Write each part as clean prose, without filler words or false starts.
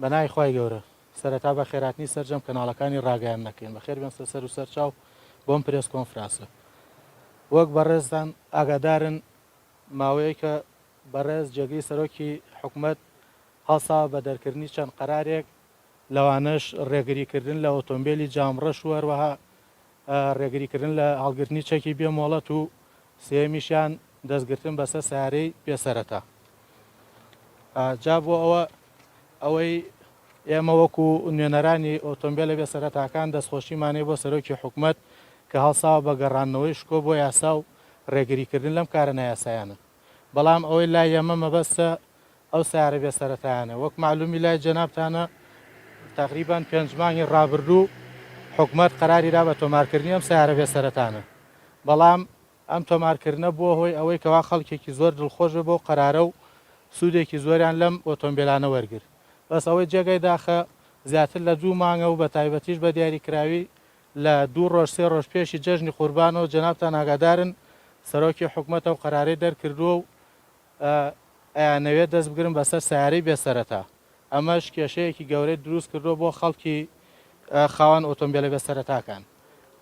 بەناوی خوای گەورە سەرەتا بەخێرهاتنی سەرجەم کەناڵەکانی ڕاگەیاندن ئەکەین بەخێر بێن سەر سەر و سەر چاو بۆم پرێس کۆنفراسە وەک بەڕێزتان ئاگادارن ماوەیەکە بەڕێز جێگری سەرۆکی حکومەت هەڵساوە بە دەرکردنی چەند قەرارێک لەوانەش ڕێگریکردن لە ئۆتۆمبێلی جامڕەش و هەروەها ڕێگریکردن لە هەڵگرتنی چەکی بێ مۆڵەت و سێیەمیشیان دەستگرتن بەسەر سەیارەی بێ سەرەتا. جا بۆ ئەوە ئەوەی ئێمە وەکو نوێنەرانی ئۆتۆمبێلە بێ سەرەتاکان دەستخۆشیمان هەیە بۆ سەرۆکی حکومەت کە هەڵساوە بە گەڕاندنەوەی شکۆ بۆ یاسا و ڕێگریکردن لەم کارە نایاسایانە. بەڵام ئەوەی لای ئێمە مەبەستە ئەو سەیارە بێ سەرەتایانە وەک مەعلومی لای جەنابتانە تەقریبەن پێنج مانگی ڕابردوو حکومەت قەراری دا بە تۆمارکردنی ئەم سەیارە بێ سەرەتانە بەڵام ئەم تۆمارکردنە بووە هۆی ئەوەی کەوا خەڵکێکی زۆر دڵخۆش بێ بەو قەرارە و سوودێکی زۆریان لەم ئۆتۆمبێلانە وەرگرت بەس ئەوەی جێگای داخە زیاتر لە دوو مانگە و بە تایبەتیش بە دیاریکراوی لە دوو ڕۆژ سێ ڕۆژ پێشی جەژنی قوربانەوە جەنابتان ئاگادارن سەرۆکی حکومەت ئەو قەرارەی دەرکردووە و ئەیانەوێت دەست بگرن بەسەر سەیارەی بێ سەرەتا، ئەمەش کێشەیەکی گەورەی دروست کردووە بۆ خەڵکی خاوەن ئۆتۆمبێلە بێ سەرەتاکان.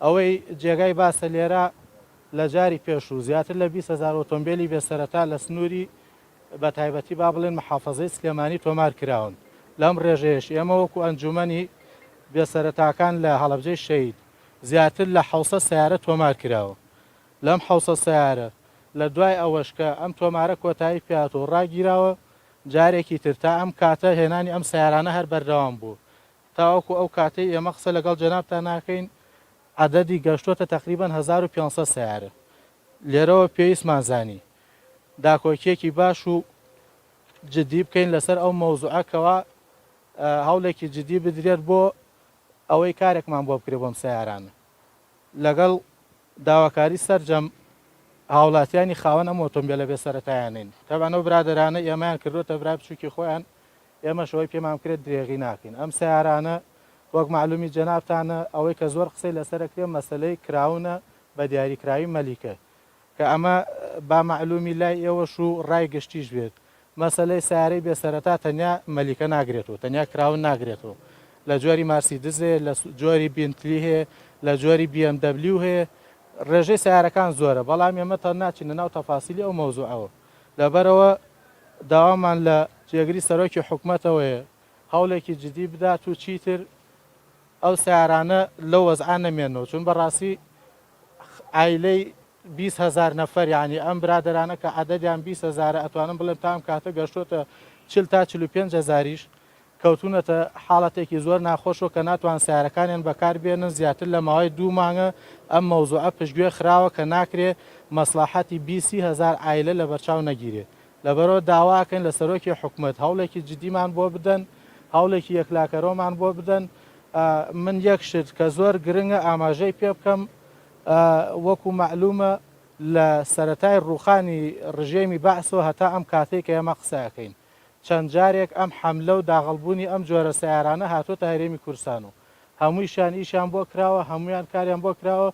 ئەوەی جێگای باسە لێرە لە جاری پێشوو زیاتر لە 20 هەزار ئۆتۆمبێلی بێ سەرەتا لە سنووری بە تایبەتی با بڵێن محافەزەی سلێمانی تۆمار کراون، لەم ڕێژەیەش ئێمە وەکو ئەنجوومەنی بێ سەرەتاکان لە هەڵەبجەی شەهید زیاتر لە 700 سەیارە تۆمار کراوە. لەم 700 سەیارە لە دوای ئەوەش کە ئەم تۆمارە کۆتایی پێهاتووە و ڕاگیراوە، جارێکی تر تا ئەم کاتە هێنانی ئەم سەیارانە هەر بەردەوام بوو. تاوەکو ئەو کاتەی ئێمە قسە لەگەڵ جەنابتان ناکەین عەدەدی گەشتۆتە تەقریبەن 1500 سەیارە. لێرەوە پێویستمان زانی داکۆکییەکی باش و جدی بکەین لەسەر ئەو مەوزوعە کەوا هەوڵێکی جدی بدرێت بۆ ئەوەی کارێکمان بۆ بکرێت بۆم سەیارانە. لەگەڵ داواکاری سەرجەم هاوڵاتیانی خاوەن ئەم ئۆتۆمبێلە بێ سەرەتایانەین. تەبعەن ئەو برادەرانە ئێمەیان کردۆتە برای بچوکی خۆیان، ئێمەش ئەوەی پێمان بکرێت درێغی ناکەین. ئەم سەیارانە وەک مەعلومی جەنابتانە ئەوەی کە زۆر قسەی لەسەر ئەکرێ مەسەلەی کراونە بە دیاریکراوی مەلیکە کە ئەمە با مەعلومی لای ئێوەش و ڕای گشتیش بێت مەسەلەی سەیارەی بێ سەرەتا تەنیا مەلیکە ناگرێتەوە، تەنیا کراون ناگرێتەوە. لە جۆری مارسیدس هەیە، لە جۆری بینتلی هەیە، لە جۆری بی ئێم دەبلیو هەیە. ڕێژەی سەیارەکان زۆرە، بەڵام ئێمە تا ناچینە ناو تەفاسیلی ئەو مەوزوعەوە. لەبەرئەوە داوامان لە جێگری سەرۆکی حکومەتەوەیە هەوڵێکی جدی بدات و چیتر ئەو سەیارانە لەو وەزعە نەمێنەوە، چون بەڕاستی عایلەی 20 هەزار نەفەر یانی ئەم برادەرانە کە عەدەدیان 20 هەزارە ئەتوانم بڵێم تا ئەم کاتە گەشتۆتە 40 تا 45 هەزاریش کەوتونەتە حاڵەتێکی زۆر ناخۆشەوە کە ناتوان سەیارەکانیان بەکار بێنن زیاتر لە ماوەی دوو مانگە ئەم مەوزوعە پشتگوێ خراوە کە ناکرێ مەسڵەحەتی 20 هەزار عایلە لەبەرچاو نەگیرێ لەبەرئەوە داواکەین لە سەرۆکی حکومەت هەوڵێکی جدیمان بۆ بدەن هەوڵێکی یەکلاکەرەوەمان بۆ بدەن من یەک شت کە زۆر گرنگە ئاماژەی پێ بکەم وەکو مەعلومە لە سەرەتای ڕووخانی ڕژێمی بەعسەوە هەتا ئەم کاتەی کە ئێمە قسە ئەکەین چەند جارێک ئەم حەملە و داغڵبوونی ئەم جۆرە سەیارانە هاتۆتە هەرێمی کوردستان و هەموویشیان ئیشیان بۆ کراوە هەموویان کاریان بۆ کراوە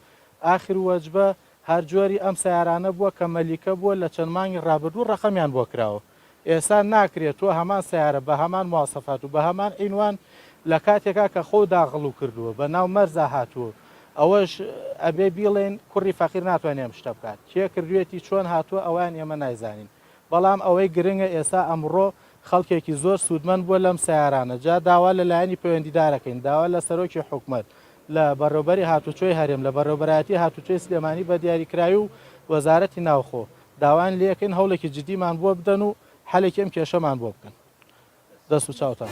ئاخر وەجبە هەر جۆری ئەم سەیارانە بووە کە مەلیکە بووە لە چەند مانگی ڕابردوو ڕەقەمیان بۆ کراوە ئێستا ناکرێت تۆ هەمان سەیارە بە هەمان مواسەفات و بە هەمان عینوان لە کاتێکا کە خۆو داغڵو کردووە بە ناو مەرزا هاتووە ئەوەش ئەبێ بیڵێین کوڕی فەقیر ناتوانێ ئەم شتە بکات کێ کردوێتی چۆن هاتووە ئەوەیان ئێمە نایزانین بەڵام ئەوەی گرنگە ئێستا ئەمڕۆ خەڵکێکی زۆر سوودمەند بووە لەم سەیارانە جا داوا لە لایەنی پەیوەندیدارەکەین داوا لە سەرۆکی حکومەت لە بەڕێوبەری هاتوچۆی هەرێم لە بەڕێوبەرایەتی هاتوچۆی سلێمانی بە دیاریکراوی و وەزارەتی ناوخۆ داوایان لێکەین هەوڵێکی جدیمان بۆ بدەن و حەلێکی ئەم کێشەمان بۆ بکەن. دەست و چاوتان.